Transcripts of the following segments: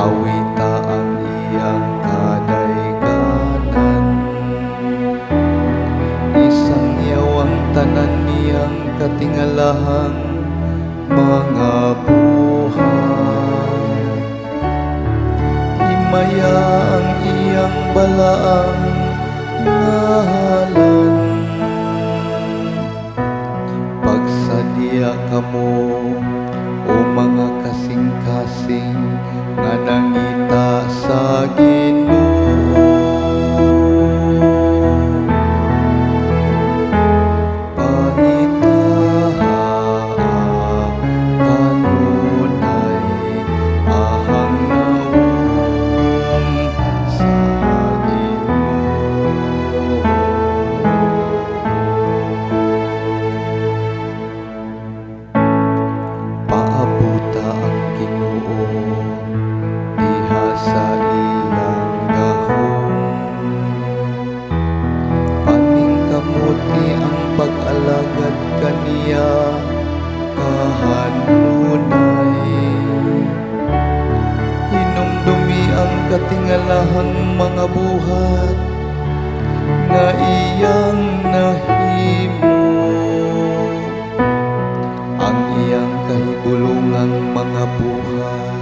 Awita ang iyang kadayganan. Isangyaw ang tanan niyang katingalahang mga buhat. Himaya ang iyang balaang ngalan. Pagsadya kamo, o mga kasing-kasing nga nangita sa Ginoo. Pangitaha kanunay ahang nawong sa Ginoo. Paabuta ang Ginoo diha sa iyang gahom. Paningkamuti ang pag-alagad kaniya kahanunay. Hinumdumi ang katingalahang mga buhat nga iyang nahimo, ang iyang kahigulungang mga buhat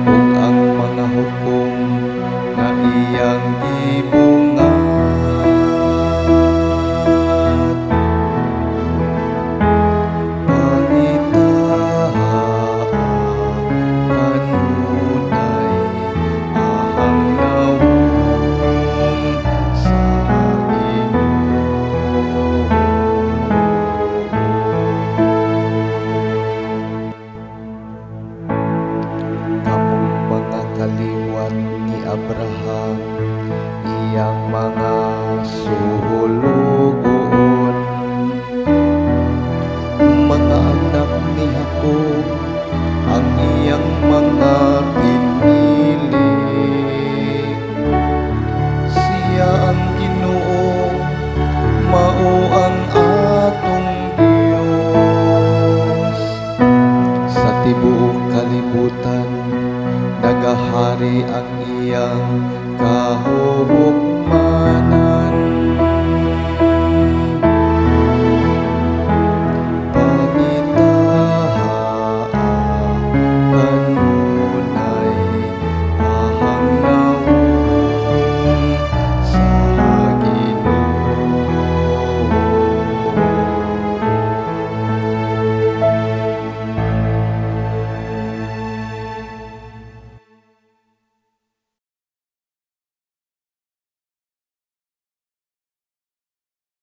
ug ang mga hukom nga iyang gibungat. Pangitaha kanunay ahang nawong sa Ginoo. Kamong mga kaliwat ni Abraham, iyang mga suhulugon, mga anak ni Jacob, ang iyang mga pinili. Siya ang Ginoo, mao ang atong Dios. Sa tibuok kalibutan, nagahari ang iyang kahuhukmanan.